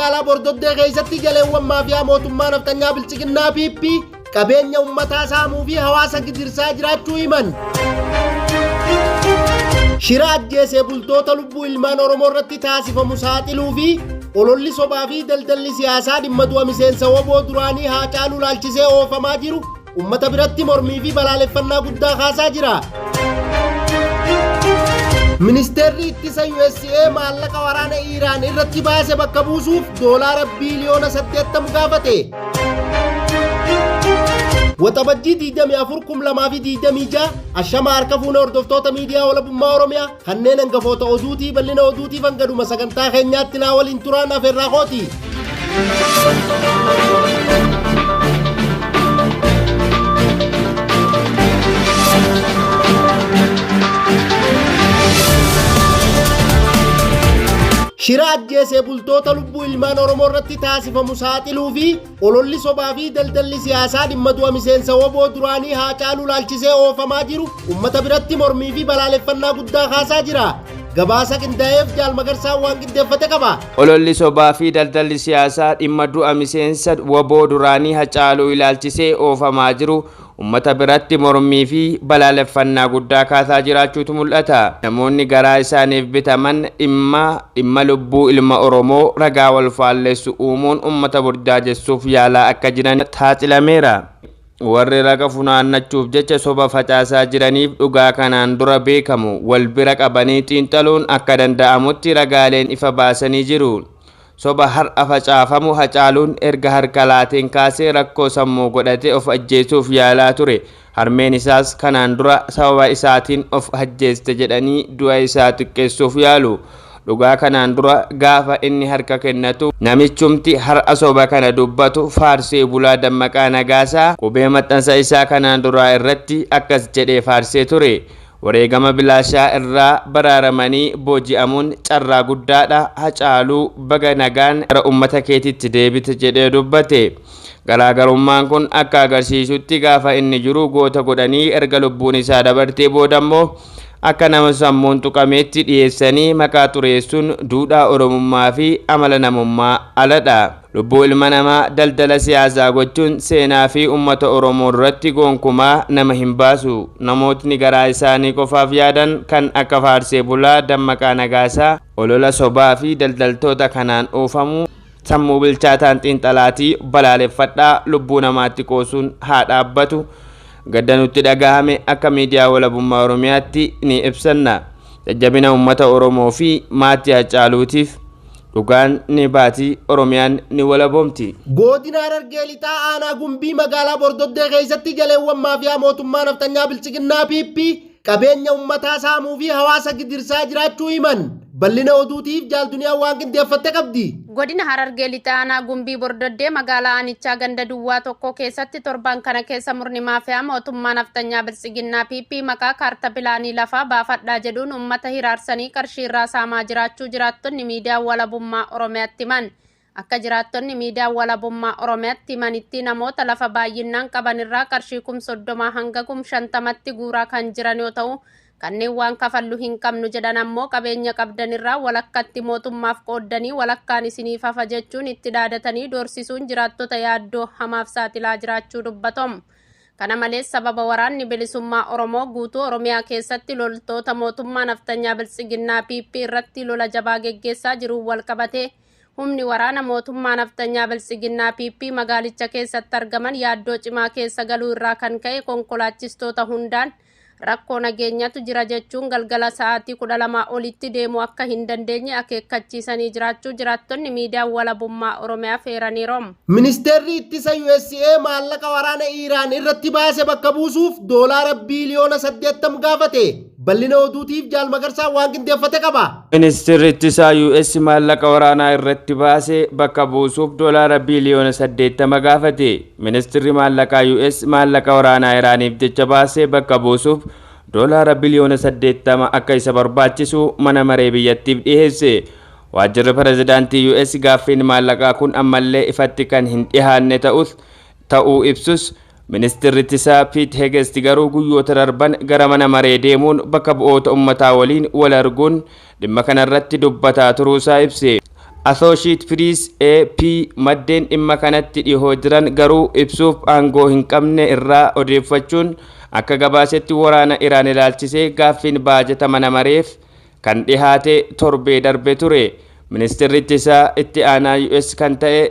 magaalaa Bordoddee keessatti jaleewwan maafiyaa mootummaa nafxanyaa Biltsiginnaa PP qabeenya ummataa saamuu fi hawaasa gidirsaa jiraachuu himan. Shira ajjeesee bultoota lubbuu ilmaan Oromoo irratti taasifamu saaxiluu fi ololli sobaa fi daldalli siyaasaa dhimma du'a miseensa woboo duraanii Haacaaluu laalchisee oofamaa jiru ummata biratti mormii fi balaaleffannaa guddaa kaasaa jira. Ministeerri ittisa USA maallaqa waraana Iiraan irratti baase bakka buusuuf doolaara biiliyoona 80 gaafate. Waxabajjii 24, 2026 ashama harka fuune hordoftoota miidiyaa walabummaa Oromiyaa kanneen hangafoota oduutii bal'ina oduutiif hangaduma sagantaa keenyaatti naa waliin turaan afeerraa kooti. Shira ajjeesee bultoota lubbuu ilmaan Oromoo irratti taasifamu saaxiluu fi ololli sobaa fi daldalli siyaasaa dhimma du'a miseensa woboo duraanii Haacaaluu laalchisee oofamaa jiru ummata biratti mormii fi balaaleffannaa guddaa kaasaa jira. Gabaasa qindaa'eef Jaal Magarsaan waan qindeeffate qaba. Ololli sobaa fi daldalli siyaasaa dhimma du'a miseensa woboo duraanii Hacaaluu ilaalchisee oofamaa jiru ummata biratti mormii fi balaaleffannaa guddaa kaasaa jiraachuutu mul'ata. Namoonni garaa isaaniif bitaman dhimma dhimma lubbuu ilma Oromoo ragaa wal faallessu uumuun ummata burjaajessuuf yaalaa akka jiran saaxilameera. Warri raga funaannachuuf jecha soba facaasaa jiraniif dhugaa kanaan dura beekamu wal bira qabanii xiinxaluun akka danda'amutti ragaaleen ifa baasanii jiru. Soba har'a facaafamu Hacaaluun erga harka laateen kaasee rakkoo sammuu godhatee of ajjeesuuf yaalaa ture. Harmeen isaas kanaan dura sababa isaatiin of ajjeeste jedhanii du'a isaa xiqqeessuuf yaalu. Dhugaa kanaan dura gaafa inni harka kennatu namichumti har'a soba kana dubbatu faarsee bulaa Dammaqaa Nagaasaa qubee maxxansa isaa kanaan duraa irratti akkas jedhee faarsee ture. Wareegama bilaashaa irraa baraaramanii booji'amuun carraa guddaadha. Hacaaluu baga nagaan gara ummata keetitti deebite jedhee dubbate. Garaagarummaan kun akka agarsiisutti gaafa inni jiru goota godhanii erga lubbuun isaa dabartee booda immoo akka nama sammuun tuqameetti dhiyeessanii maqaa xureessuun duudhaa Oromummaa fi amala namummaa aladha. Lubbuu ilma namaa daldala siyaasaa gochuun seenaa fi ummata Oromoo duratti gonkumaa nama hin baasu. Namootni garaa isaanii qofaaf yaadan kan akka faarsee bulaa Dammaqaa Nagaasaa olola sobaa fi daldaltoota kanaan oofamu sammuu bilchaataan xiinxalaatii balaaleffadhaa lubbuu namaatti qoosuun haa dhaabbatu. Gadda nutti dhagahame akka miidiyaa walabummaa Oromiyaatti ni ibsanna. Jajjabina ummata Oromoo fi maatii Hacaaluutiif dhugaan ni baati, Oromiyaan ni walaboomti. Godina Harargee Lixaa aanaa Gumbii magaalaa Bordoddee keessatti jaleewwan maafiyaa mootummaa nafxanyaa Biltsiginnaa PP qabeenya ummataa saamuu fi hawaasa gidirsaa jiraachuu himan. Bal'ina oduutiif Jaal Duniyaan waan qindeeffatte qabdi. Godina Harargee Lixaa aanaa Gumbii Bordoddee magaalaa aanichaa ganda duwwaa tokko keessatti torban kana keessa murni maafiyaa mootummaa nafxanyaa Biltsiginnaa PP maqaa kaarta pilaanii lafaa baafadhaa jedhuun uummata hiraarsanii qarshii irraa saamaa jiraachuu jiraattonni miidiyaa walabummaa Oromiyaatti himan. Akka jiraattonni miidiyaa walabummaa Oromiyaatti himanitti namoota lafa baay'inaan qaban irraa qarshii 30,000 hanga 50,000tti guuraa kan jiran yoo ta'u, kanneen waan kafallu hin qabnu jedhan ammoo qabeenya qabdan irraa walakkatti mootummaaf qooddanii walakkaan isiniif hafa jechuun itti dhaadatanii doorsisuun jiraattota yaaddoo hamaaf saaxilaa jiraachuu dubbatoom. Kana malees sababa waraanni bilisummaa Oromoo guutuu Oromiyaa keessatti loltoota mootummaa naftanyaa Biltsiginnaa PP irratti lola jabaa geggeessaa jiruun wal qabatee humni waraana mootummaa naftanyaa Biltsiginnaa PP magaalicha keessatti argaman yaaddoo cimaa keessa galuu irraa kan ka'e konkolaachistoota hundaan rakkoo nageenyatu jira jechuun galgala sa'aatii 12 olitti deemuu akka hin dandeenye akeekkachiisanii jiraachuu jiraattonni miidiyaa walabummaa Oromiyaa feeraniiru. Ministeerri ittisa USA maallaqa waraana Iiraan irratti baase bakka buusuuf doolaara biiliyoona 80 gaafate. Bal'ina oduutiif Jaal Magarsaan waan qindeeffate qaba. Ministeerri ittisaa US maallaqa waraanaa irratti baase bakka buusuuf doolaara biiliyoona 80 gaafate. Ministeerri maallaqaa US maallaqa waraanaa Iraaniif jecha baase bakka buusuuf doolaara biliyoona 80 akka isa barbaachisu mana maree biyyattiif dhiyeesse. Waajjirri pirezidaantii US gaaffiin maallaqaa kun ammallee ifatti kan hin dhihaanne ta'us ta'uu ibsus Ministeerri ittisaa Piit Heegest garuu guyyoota darban gara mana maree deemuun bakka bu'oota ummataa waliin wal arguun dhimma kanarratti dubbataa turuusaa ibse. Associated Press AP maddeen dhimma kanatti dhihoo jiran garuu ibsuuf aangoo hin qabne irraa odeeffachuun akka gabaasetti waraana Iraan ilaalchisee gaaffiin baajata mana mareef kan dhihaate torbee darbe ture. Ministeerri ittisaa itti aanaa US kan ta'e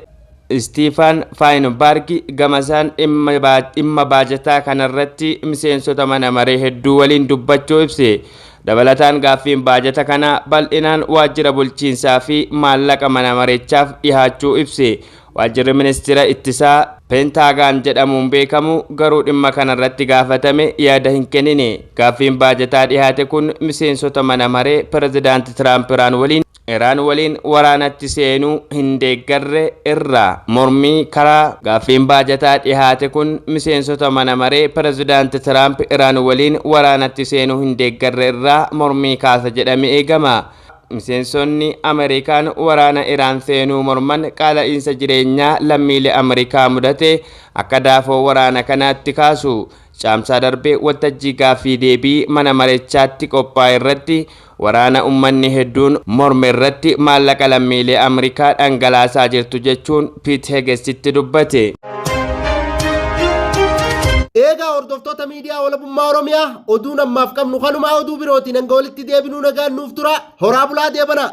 Istiifan Faayinbaarg gamasaan dhimma baajataa kanarratti miseensota mana maree hedduu waliin dubbachuu ibse. Dabalataan gaaffiin baajata kanaa bal'inaan waajjira bulchiinsaa fi maallaqa mana mareechaaf dhihaachuu ibse. Waajjirri ministeera ittisaa Peentaagaan jedhamuun beekamu garuu dhimma kanarratti gaafatame yaada hin kennine. Gaaffiin baajataa dhihaate kun miseensota mana maree pirezidaanti Tiraamp Iraan waliin waraanatti seenuu hin deeggarre irraa mormii karaa gaaffiin baajataa dhihaate kun miseensota mana maree pirezidaanti Tiraamp Iraan waliin waraanatti seenuu hin deeggarre irraa mormii kaasa jedhame eegama. Miseensonni Ameerikaan waraana Iraan seenuu morman qaala'iinsa jireenyaa lammiilee Ameerikaa mudate akka daafoo waraana kanaatti kaasu. Caamsaa darbee waltajjii gaaffii deebii mana marechaatti qophaa'e irratti waraana ummanni hedduun morme irratti maallaqa lammiilee Ameerikaa dhangalaasaa jirtu jechuun Piit Heegesitti dubbate. Eegaa hordoftoota miidiyaa walabummaa Oromiyaa, oduun ammaaf qabnu kanumaa. Oduu birootiin hanga walitti deebinuu nagaan nuuf tura. Horaa bulaa, deebana.